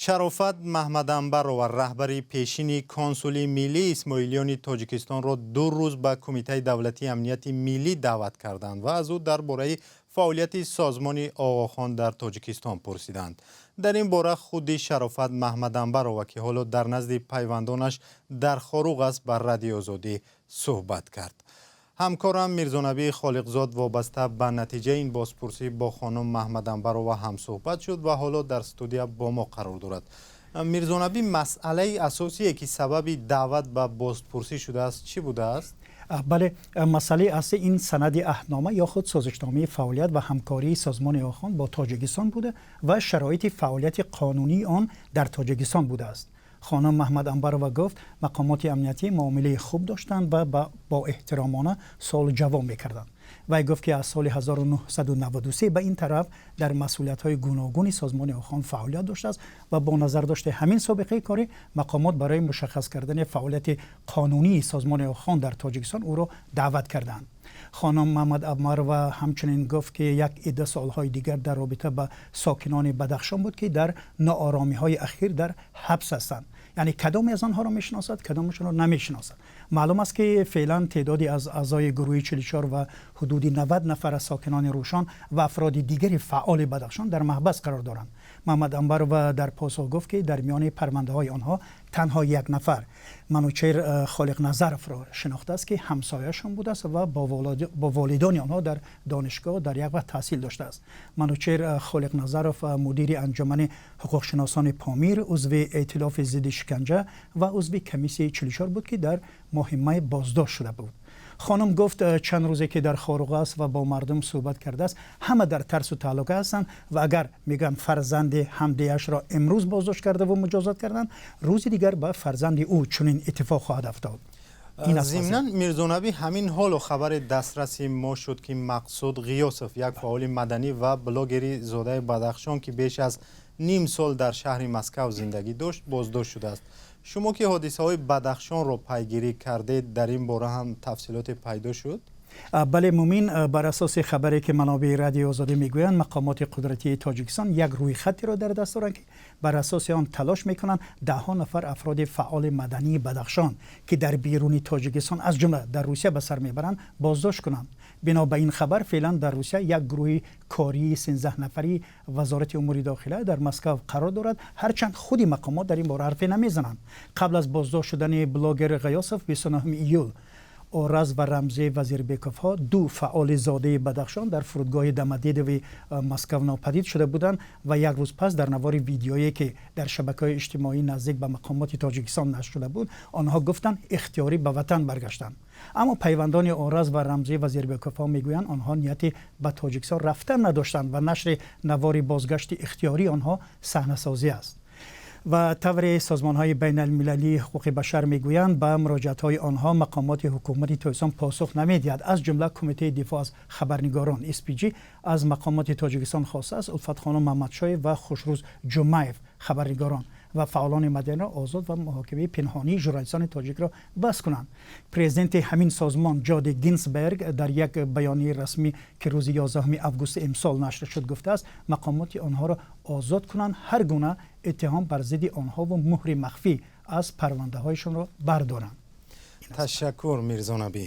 Шарофат Маҳмадамбарова, раҳбари пешини Консули миллии исмоилиёни Тоҷикистонро 2 рӯз ба Кумитаи давлатии амнияти миллӣ даъват карданд ва аз ӯ дар бораи фаъолияти созмони Оғохон дар Тоҷикистон пурсиданд. Дар ин бора худи Шарофат Маҳмадамбарова, ки ҳоло дар назди пайвандонаш дар Хоруғ аст, ба Радиои Озодӣ суҳбат кард. Ҳамкорам Мирзонабӣ Холиқзод вобаста ба натиҷаи ин бозпурсӣ бо хонум Маҳмадамбарова ҳам суҳбат шуд ва ҳоло дар студия бо мо қарор дорад. Мирзонабӣ, масъалаи асосие, ки сабаби даъват ба бозпурсӣ шудааст, чӣ будааст? Бале, масъалаи асосӣ ин санади аҳднома ё худ созишномаи фаъолият ва ҳамкории созмони Оғохон бо Тоҷикистон буда ва шароити фаъолияти қонунии он дар Тоҷикистон будааст. Хонум Маҳмад Амбарова гуфт, мақомоти амниятӣ муомилаи хуб доштанд ва бо эҳтиромона суолу ҷавоб мекарданд. Вай гуфт, ки аз соли 1993 ба ин тараф дар масъулиятҳои гуногуни созмони Оғохон фаъолият доштааст ва бо назардошти ҳамин собиқаи корӣ мақомот барои мушаххас кардани фаъолияти қонунии созмони Оғохон дар Тоҷикистон ӯро даъват карданд. Хонум Маҳмад Амбарова ҳамчунин гуфт, ки як идда суолҳои дигар дар робита ба сокинони Бадахшон буд, ки дар ноороми ахир дар ҳабс ҳастанд, яъне кадоме аз онҳоро мешиносад, кадомашонро намешиносад. Маълум аст, ки феълан теъдоде аз аъзои гурӯҳи 44 ва ҳудуди 90 нафар аз сокинони Рӯшон ва афроди дигари фаъоли Бадахшон дар маҳбас қарор доранд. Маҳмад Амбарова дар посух гуфт, ки дар миёни парвандаҳои онҳо танҳо як нафар, Манучер Холиқназаровро шинохтааст, ки ҳамсояшон будааст ва бо волидони онҳо дар донишгоҳ дар як вақт таҳсил доштааст. Манучер Холиқназаров мудири анҷумани ҳуқуқшиносони Помир, узви эътилофи зидди шиканҷа ва узви комиссияи 44 буд, ки дар моҳи май боздошт шуда буд. Хонум гуфт, чанд рӯзе ки дар Хоруғ аст ва бо мардум суҳбат кардааст, ҳама дар тарсу таҳлука ҳастанд ва агар, мегӯянд, фарзанди ҳамдеяшро имрӯз боздошт кардаву муҷозот карданд, рӯзи дигар ба фарзанди ӯ чунин иттифоқ хоҳад афтод. Зимнан, Мирзонабӣ, ҳамин ҳоло хабари дастраси мо шуд, ки Мақсуд Ғиёсов, як фаъоли маданӣ ва блогери зодаи Бадахшон, ки беш аз ним сол дар шаҳри Москав зиндагӣ дошт, боздошт шудааст. Шумо ки ҳодисаҳои Бадахшонро пайгирӣ кардед, дар ин бора ҳам тафсилоте пайдо шуд? Бале, Мумин, бар асоси хабаре, ки манобеи Радиои Озодӣ мегӯянд, мақомоти қудратии Тоҷикистон як рӯйхатеро дар даст доранд, ки бар асоси он талош мекунанд даҳҳо нафар афроди фаъоли мадании Бадахшон, ки дар беруни Тоҷикистон, аз ҷумла дар Русия, ба сар мебаранд, боздошт кунанд. Бино ба ин хабар, феълан дар Русия як гурӯҳи кории 13 нафарии Вазорати умури дохила дар Москав қарор дорад, ҳарчанд худи мақомот дар ин бора ҳарфе намезананд. Қабл аз боздошт шудани блогер Ғиёсов, 29 июл, Ораз ва Рамзӣ Вазирбековҳо, ду фаъоли зодаи Бадахшон, дар фурудгоҳи Домодедови Москав нопадид шуда буданд ва як рӯз пас дар навори видеое, ки дар шабакаҳои иҷтимоӣ наздик ба мақомоти Тоҷикистон нашр шуда буд, онҳо гуфтанд, ихтиёрӣ ба ватан баргаштанд. Аммо пайвандони Ораз ва Рамзӣ Вазирбековҳо мегӯянд, онҳо нияти ба Тоҷикистон рафтан надоштанд ва нашри навори бозгашти ихтиёрии онҳо саҳнасозӣ аст. Ва тавре созмонҳои байналмилалии ҳуқуқи башар мегӯянд, ба муроҷиатҳои онҳо мақомоти ҳукумати Тоҷикистон посух намедиҳад. Аз ҷумла Кумитаи дифоъ аз хабарнигорон СПЖ аз мақомоти Тоҷикистон хостааст Улфатхонум Маҳмадшоев ва Хушрӯз Ҷумаев, хабарнигорон ва фаъолони маданиро озод ва муҳокимаи пинҳонии журналистони тоҷикро бас кунанд. Президенти ҳамин созмон Ҷоди Гинсберг дар як баёнияи расмӣ, ки рӯзи 11 августи имсол нашр шуд, гуфтааст, мақомоти онҳоро озод кунанд, ҳар гуна иттиҳом бар зидди онҳову муҳри махфӣ аз парвандаҳояшонро бардоранд. Ташаккур, Мирзонабӣ.